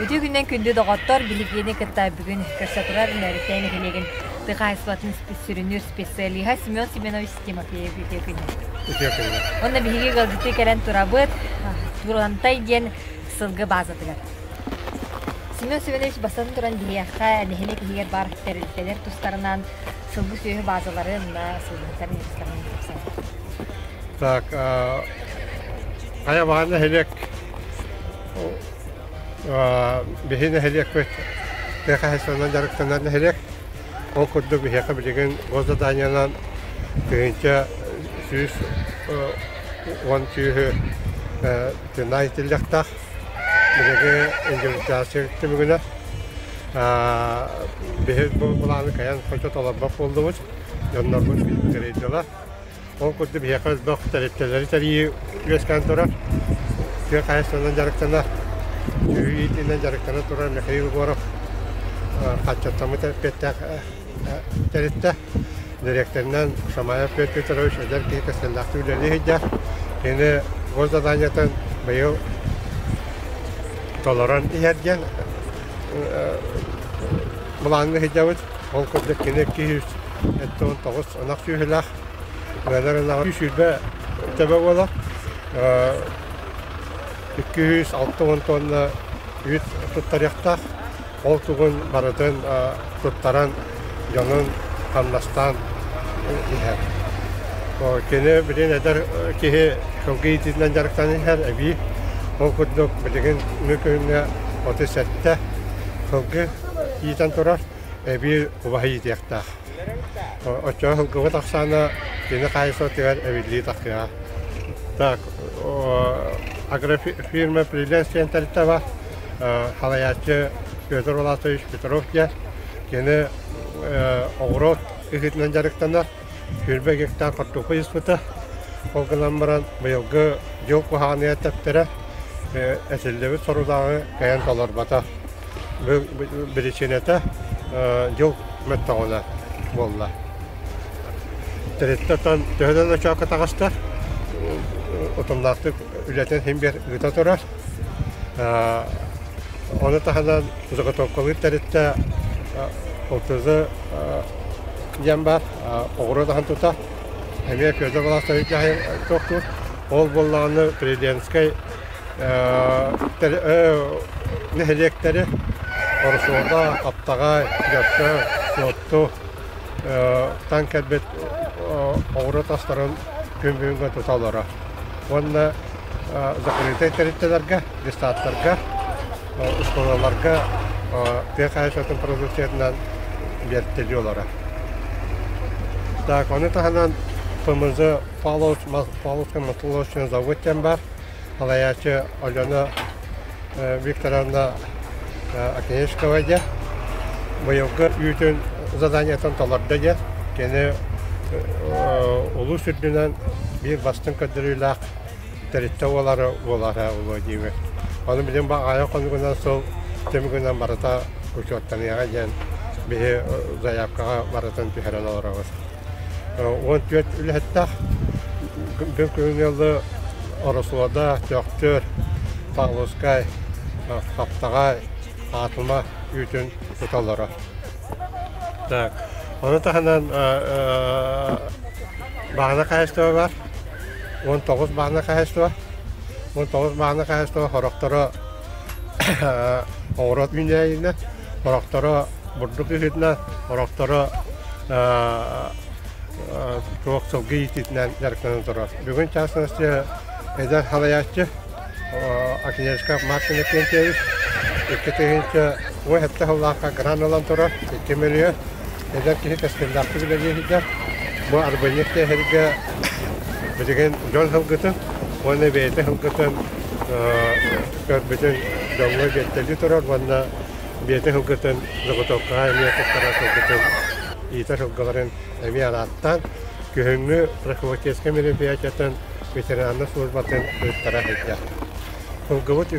Үтүө күннэн күндү доҕоттор, биһигини кытта бүгүн көрсө турар Нөөрүктээ нэһилиэгин тыа хаһаайыстыбатын сүрүннүүр специалиһа Семен Семенович Тимофеев үтүө күнү. Үтүө күнү. Онно биһиги ыалдьыттыы кэлэн турабыт Турантай диэн сылгы баазатыгар. Семен Семенович бастатан туран биһиэхэ нэһилиэк иһигэр баар тэрилтэлэр тустарынан сылгы сүөһү баазаларын уонна сылгыһыттарын тустарынан кэпсээн. Так, хайа баҕар нэһилиэк Биһи нэһилиэкпит тыа хаһаайыстыбанан дьарыктанар нэһилиэк. Ол курдук биһиэхэ билигин госзаданиенан 1110 сүөһү тыыннаах иитиллиэхтээх. Билиги индивидуализация түмүгүнэн биһи бу былааны кыайан хото толорбот буоллубут. Дьоннорбут кырыйдылар. Ол курдук биһиэхэ элбэх тэрилтэлэри тэрийии үөскээн турар. Тыа хаһаайыстыбанан дьарыктанар, сүөһү иитиинэн дьарыктана турар Михаил Егоров хаччаттаммыт эппиэттээх тэрилтэ. Дириэктэринэн Шамаев Петр Петрович эдэр киһи кэскиллээхтик үлэлии сылдьар. Кини госзаданиетын быйыл толорон иһэр диэн былааҥҥа сылдьабыт. Ол курдук кини 279 ынах сүөһүлээх, ыанар ынаҕа 120 төбө буолар. 260 тонна үүт туттарыахтаах. Ол тугун барытын туттаран дьонун хамнастаан иһэр. Кини билигин эдэр киһи сылгы иитиитинэн дьарыктанан иһэр эбии. Ол курдук билигин күҥҥэ 37 сылгы иитэн турар, эбии убаһа иитиэхтээх. Оччоҕо сылгыбыт ахсаана кини хаһаайыстыбатыгар эбиллии тахсыаҕа. Так, агрофирма Прилен центритэ бар, салайааччы Петр Власович Петров диэн. Кини оҕуруот ыһыытынан дьарыктанар, 20 гектар хортуоппуй ыспыта. Ол гынан баран быйылгы дьыл куһаҕаныгар тэптэрэ этиллибит сорудаҕы кыайан толорбото. Биричиинэтэ дьыл мөттөҕүнэ буолла. Тэрилтэ төһө да ночоокко таҕыста, утумнаахтык үлэтин син биир ыыта турар. Ону таһынан заготовкалыыр тэрилтэ ЛТЗ диэн баар, оҕуруот аһын тута. Эмиэ Федор Власович дьаһайан туохтуур. Ол буоллаҕына президентскэй нэһилиэктэри Оросуода, Хаптаҕай, Дьөппө, Суотту тан кэлбит оҕуруот астарын күн бүгүҥҥэ тута олорор. Уонна закрытый тэрилтэлэргэ, детсадтарга, оскуолаларга тыа хаһаайыстыбатын продукциятынан биэртэлии олорор. Так, ону таһынан ПМЗ Павловскай маслолочный завод диэн баар. Салайааччы Алена Викторовна Оконешникова диэн быйылгы үүтүн заданиетын толордо диэн кини улуус үрдүнэн биир бастыҥ көрдөрүүлээх тэрилтэ буолары буолара буолуо диибин. Ону билигин аҕыйах хонугунан сыл түмүгүнэн барыта учуоттаныаҕа диэн биһи заявкаҕа барытын түһэрэн олоробут. 14 үлэһиттээх бүгүн күҥҥэ Ороссолуода, Төхтүр, Павловскай, Хаптаҕай, Хаатыма үүтүн туталлара. Так, ону таһынан баҕана хаһаайыстыба бар. 19 баҕана хаһаайыстыба. 19 баҕана хаһаайыстыба сорохторо оҕуруот үүнээйинэ, сорохторо бурдук ыһыытынан, сорохторо туох сылгы иитиитинэн дьарыктанан турар. Бүгүн частности эдэр салайааччы Оконешников Марк Иннокентьевич 2017 сыллаахха грант ылан турар, 2 миллион. Эдэр киһи кэскиллээхтик үлэлии сылдьар. Бу арбынньык тиэхиньикэ билигин дьон сылгытын уонна бэйэтэ сылгытын көрбүтүн дьоҥҥо биэртэлии турар уонна бэйэтэ сылгытын заготовкаҕа эмиэ туттарар сылгытын иитэр сылгыларын эмиэ арааттаан күһүҥҥү профилактическай мероприятиятын ветераннар службатын ыыттара сылдьар. Сылгыбыт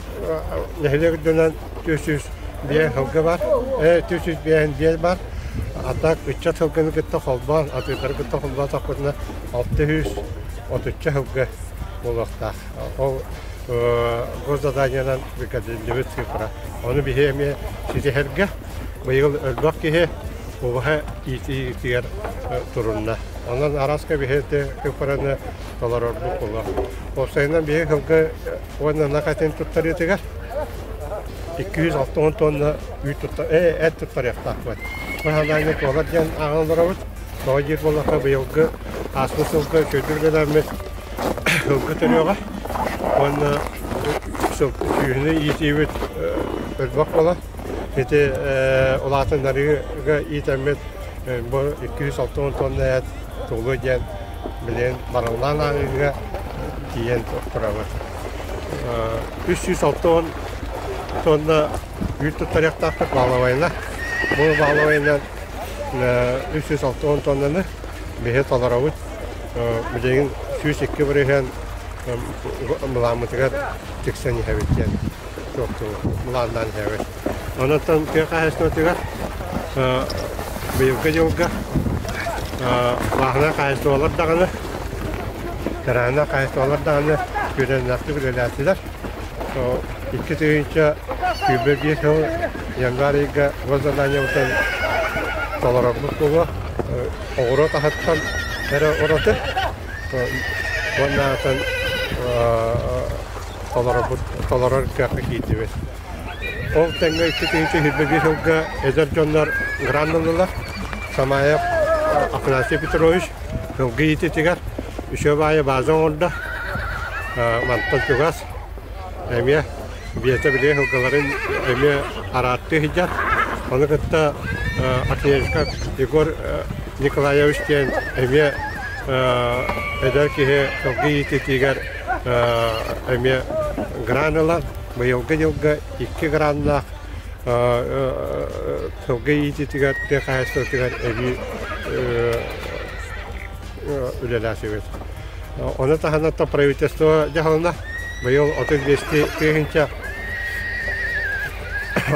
нэһилиэк үрдүнэн 305 сылгы бар, 305 бар. А так ыччат сылгыны кытта холбоон, атыылары кытта холбоотохпутуна 630 сылгы буолуохтаах. Ол госзаданиенан бигэргэтиллибит цифра. Ону биһи эмиэ ситиһэргэ быйыл элбэх киһи убаһа иитиитигэр турунна. Онон араска биһи цифраны толорорбут буолуо. Уопсайынан биһи сылгы уонна ынах этин туттарыытыгар 260 тонна үүт тутта, эт туттарыахтаахпыт. Бу санааны туолар диэн ааҕан олоробут. Тоҕо диир буоллахха быйылгы ааспыт сылга үчүгэйдик үлэлээммит сылгы төрүөҕэ уонна сүүһүнү иитиибит өлбөх буолар. Ити улаатыннарыыга иитэммит бу 260 тонна эт туолуо диэн билигин барыллаан ааҕыыга тиийэн турабыт. 360 тонна үүт туттарыахтаахпыт баалабайына. Бу баалабайынан 360 тоннаны биһи толоробут. Билигин 102% былааммытыгар тиксэн иһэбит диэн былааннаан иһэбит. Онон тыа хаһаайыстыбатыгар быйылгы дьылга бааһынай хаһаайыстыбалар даҕаны, тэрээһиннээх хаһаайыстыбалар даҕаны үөрэннээхтик үлэлээтилэр. 2025 сыл январь ыйга госзаданиебытын толорорбут буолуо. Оҕуруот аһыттан эрэ ураты уонна атын толорорбут толорор кыахха киирдибит. Ол тэҥҥэ 2025 сылга эдэр дьоннор грант ыллылар. Самаев Афанасий Петрович сылгы иититигэр үчүгэй баайы бааза оҥордо. Мантан чугас эмиэ биэтэ били сылгыларын эмиэ арааттыы сылдьар. Ону кытта Акнежка Егор Николаевич диэн эмиэ эдэр киһи сылгы иититигэр эмиэ гран ылан быйылгы дьылга икки граннаах сылгы иитиитигэр тыа хаһаайыстыбатыгар эбии үлэлээсибит. Ону таһынан правительство дьаһалына быйыл 35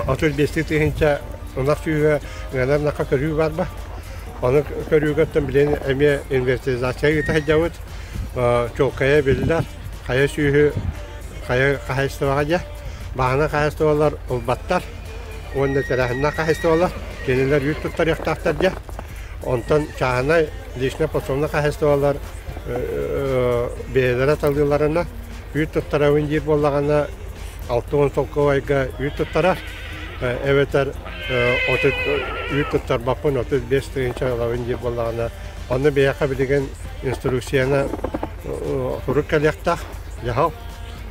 35 тыһыынча ынах сүүһэ ыанар ынахха көрүү бар ба. Ону көрүүгэттэн билигин эмиэ инвентаризация ыыта сылдьабыт. Чуолкайа биллэр, хайа сүүһү хайа хаһаайыстыбаҕа дьэ бааһынай хаһаайыстыбалар ылбаттар уонна тэрээһиннээх хаһаайыстыбалар кинилэр үүт туттарыахтаахтар дьэ. Онтон чааһынай личнэй подсобнай хаһаайыстыбалар бэйэлэрэ талыыларына үүт туттарабын диир буоллаҕына 60 солкуобайга үүт туттарар эбэтэр үүт туттарбаппын 35 тыһыынча ылабын диир буоллаҕына онно биһиэхэ билигин инструкцияны сурук кэлиэхтээх дьаһал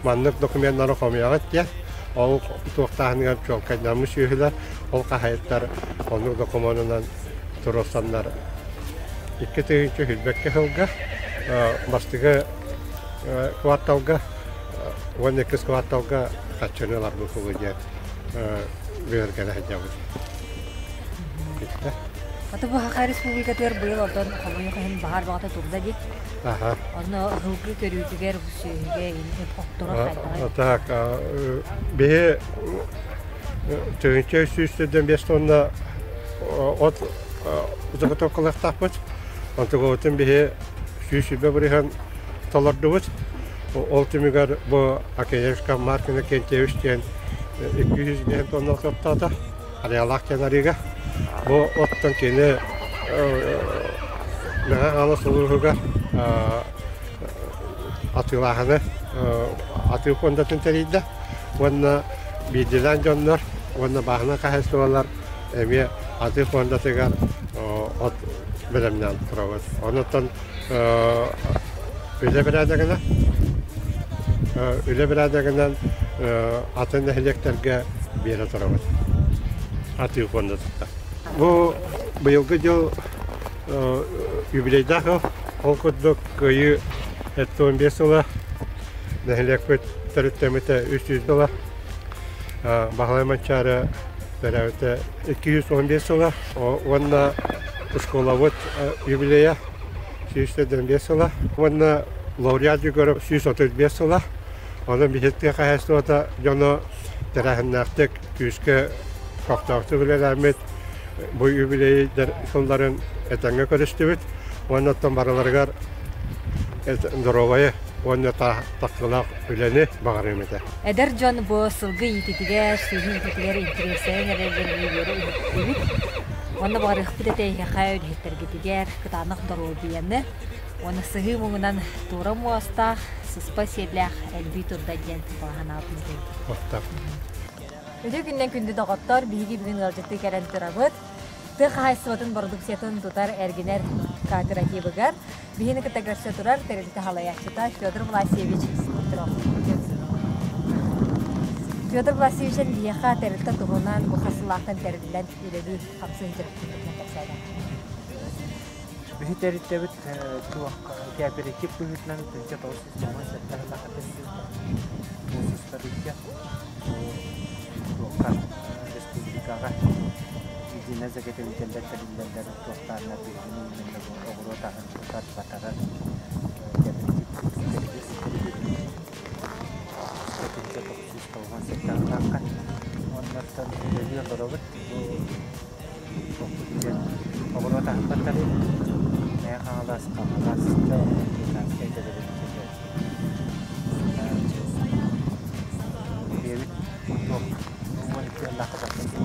маннык докуменнары хомуйаҕыт диэн ол туохтааһыныгар чуолкайдаммыт сүөһүлэр ол хаһаайыттар оннук докумуонунан туруорсаннар 2022 сылга бастакы кварталга 12 кварталга хаччыны ыларбыт кулу диэн быһыргана сылдьабыт. Аты бу Саха Республикатыгар быйыл онтон хомойуох иһин баһаар баҕата турда дии. Онно ылгы көрүүтүгэр сүөһүгэ отторо хайдаҕай? Так, биһи 1305 тонна от заготовкалыахтаахпыт. Онтугубутун биһи 120% толордубут. Ол түмүгэр бу Акеевка Марк Иннокентьевич диэн 205 тонна топтоото. Ариалаах диэн арыыга. Бу оттон кини Мэҥэ Хаҥалас улууһугар атыылааһыны атыы фондатын тэрийдэ уонна биирдиилээн дьоннор уонна бааһынай хаһаайыстыбалар эмиэ атыы фондатыгар от бэлэмнээн турабыт. Онуттан үлэ бэрээдэгинэн үлэ бэрээдэгинэн атын нэһилиэктэргэ биэрэ турабыт атыы фондатыттан. Бу быйылгы дьыл юбилейдаах сыл. Ол курдук Кыайыы 75 сыла нэһилиэкпит төрүттэммитэ 300 сыла. Баһылай Манчаары төрөөбүтэ 215 сыла уонна школабыт юбилейа 185 сыла уонна лауреат Егоров 135 сыла. Онон биһиги тыа хаһаайыстыбата дьоно тэрээһиннээхтик күүскэ көхтөөхтүк үлэлээммит бу юбилейдэр сылларын этэҥҥэ көрүстүбүт уонна оттон барыларыгар доруобайы уонна тахсыылаах үлэни баҕарыам этэ. Эдэр дьон бу сылгы иититигэр, сүөһү иититигэр интэриэстэрин эрэллэрин үөрэ иһиттибит. Уонна баҕарыахпыт этэ эһиэхэ үлэһиттэргитигэр кытаанах доруобуйаны уонна сыһыы муҥунан туора муостаах, сыспай сиэллээх элбии турда диэн баҕа санаабытын этэбит. Үтүө күннэн күндү доҕоттор, биһиги бүгүн ыалдьыттыы кэлэн турабыт. Тыа хаһаайыстыбатын бородууксуйатын тутар эргинэр кооперативыгар биһини кытта көрсө турар тэрилтэ салайааччыта Федор Власьевич Петров. Федор Власьевич биһиэхэ тэрилтэ туһунан бу хас сыллаахтан тэриллэн үлэлии хамсыы сылдьар кэпсээнэ. Биһи тэрилтэбит туох кооператив быһыытынан 1997 сыллаахха тэриллибитэ. Муус устар ыйга туохха республикаҕа единая заготовителлэр тэриллэллэр туохтааннар биһигини именно бу оҕуруот аһын тутар батарар кооператив 1997 сыллаахха оннортон үлэлии олоробут. Бу диэн оҕуруот аһын батарыы Мэҥэ Хаҥалас, Хаҥалас, Китайскай заготовителлэр Бэйэбит туох 12 сыллаахха бастакы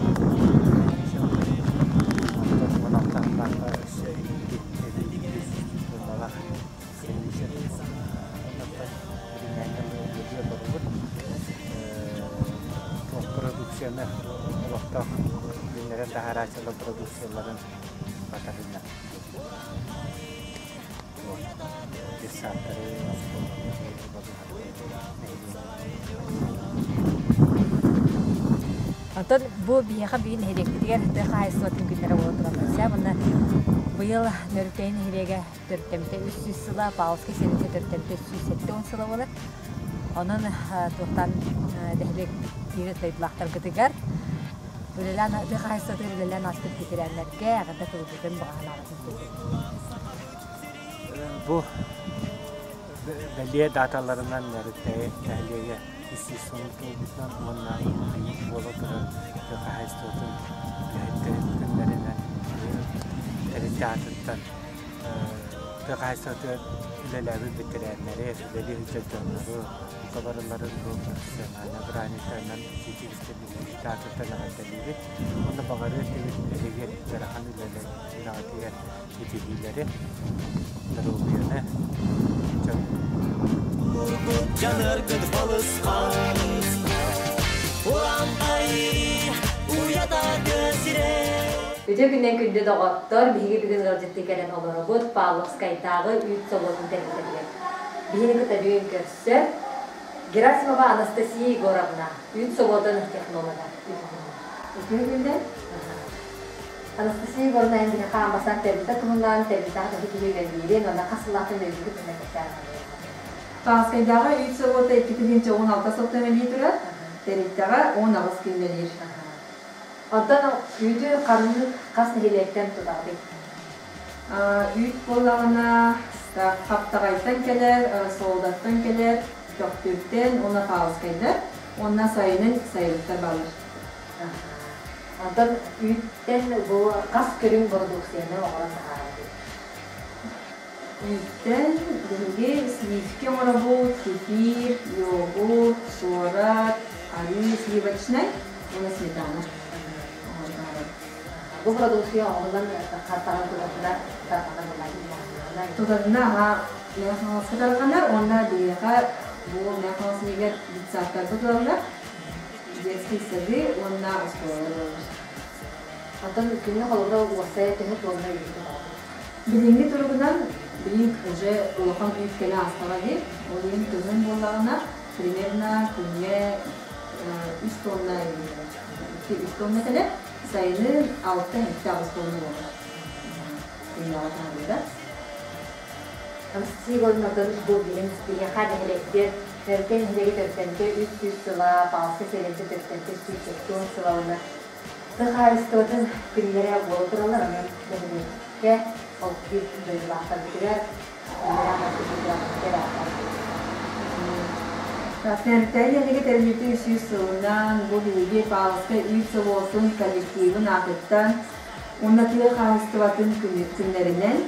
онтон 16 сыллаахха өссө икки эбии үс туонналаах комиссия оннуттан билиҥҥээҥҥэ үлэлии олоробут. Туох продукцияны олохтоох үүннэрэн таһаарааччылар продукцияларын батарыынан детсадтары, оскуолалары, балыыһалары, Онтон бу биһиэхэ бүгүн нэһилиэкпитигэр тыа хаһаайыстыбатын күннэрэ буола тураллар. Манна быйыл Нөрүкэйин нэһилиэгэ төрүттэммитэ 300 сыла, Павловскай сэлиэнньэтэ төрүттэммитэ 370 сыла буолар. Онон туохтан нэһилиэк биир дойдулаахтаргытыгар үлэлээн тыа хаһаайыстыбатыгар үлэлээн ааспыт ветераннарга эҕэрдэ тылгытын баҕа санааҕытын Бу бэлиэ даталарынан Нөрүктэйи нэһилиэгэ 300 сылын туолбутунан уонна быйыл буола турар тыа хаһаайыстыбатын үлэһиттэрин күннэринэн тэрилтэ аатыттан тыа хаһаайыстыбатыгар үлэлээбит бэтэрээннэри, үлэлии сылдьар дьоннору бука барыларын бу профессиональнай бырааһынньыктарынан итии аатыттан эҕэрдэлиибит уонна баҕарыа этибит эһиги ыарахан үлэҕитигэр ситиһиилэри, доруобуйаны, дьон. Дьаныаргыт балысхан Урамтай уйата сире Үтүө күннэн күндү доҕоттор, биһиги бүгүн ыалдьыттыы кэлэн олоробут Павловскайдааҕы үүт собуотун тэрилтэтигэр. Биһини кытта бүгүн көрсөр Герасимова Анастасия Егоровна, үүт собуотун технолога. Үтүө күннэн. Анастасия Егоровна эн биһиэхэ амбассад тэрилтэ туһунан, тэрилтэҕэ төһө киһи үлэлиирин, уонна хас сыллаахтан үлэлиирин туһунан кэпсээн Павловскайдааҕы үүт собуота 2016 сылтан үлэлии турар. Тэрилтэҕэ 18 күн үлэлиир. Онтон үүтү ханнык хас нэһилиэктэн тутаҕытый? Үүт буоллаҕына Хаптаҕайтан кэлэр, Солдаттан кэлэр, Төхтүртэн уонна Павловскайдар уонна сайынын сайылыктар бааллар. Онтон үүттэн бу хас көрүҥ бородууксуйаны оҥорон таһаарабыт? Үүттэн биһиги сливки оҥоробут, кефир, йогурт, суорат, арыы сливочнай уонна сметана оҥорон таһаарабыт. Бу бородууксуйа оҥоһуллан хантаҕын тутатына тарҕанар буоллаҕына Тутатына аһа Мэҥэ Хаҥаласка тарҕанар уонна биһиэхэ бу Мэҥэ Хаҥалас иһигэр детсадтарбыт ылаллар, детский сады уонна оскуолалар ылаллар. Онтон күҥҥэ холобура уопсайа төһө туонна үүтү тутаҕытый? Билиҥҥи туругунан билигин уже улахан үүт кэлэ аастаҕа дии. Ол иһин кыһын буоллаҕына примерно күҥҥэ 3 тонна 2-3 тонна кэлэр. Сайынын 6-7-8 тонна буолар. Күннээҕи таһаарыыта. Анастасия Егоровна бу билин биһиэхэ нэһилиэктэр Нөрүкэ нэһилиэги төрүттэммитэ 300 сыла, Павловскай сэлиэнньэтэ төрүттэммитэ 170 сыла уонна тыа хаһаайыстыбатын күннэрэ буола тураллар. Онон нэһилиэккэ ол биир дойдулаахтарбытыгар Тэрилтэһин нэһилиэгэ тэриллибитэ 300 сылынан бу биһиги Павловскай үүт собуотун коллективын аатыттан уонна тыа хаһаайыстыбатын күннэринэн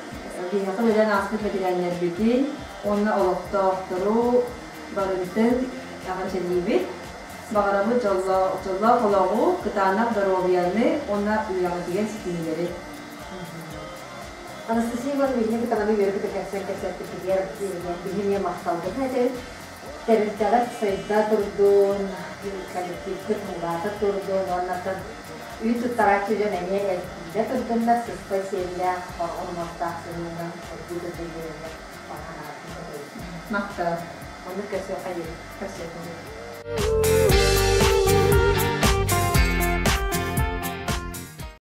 биһиэхэ үлэлээн ааспыт бэтэрээннэрбитин Уонна олохтоохтору барыбытын эҕэрдэлиибит. Баҕарабыт дьоллоох олоҕу, кытаанах доруобуйаны уонна үлэҕитигэр ситиһиилэри. Анастасия Ивановна биһиги кытаҕаны үөрбүт кэпсээн кэпсэппитигэр биһиги махталбытын этэбит. Тэрилтэҕит сайда турдун, коллективкыт улаата турдун уонна үүт туттарааччы дьон эмиэ эргиирэ турдуннар, сыспай сиэллээх, хорҕон уҥуохтаах сыһыаннан эргии турдун диэннэр баҕа санаатын этэбит. Махтал. Оннук көрсүөххэ диэри. Көрсүөххэ.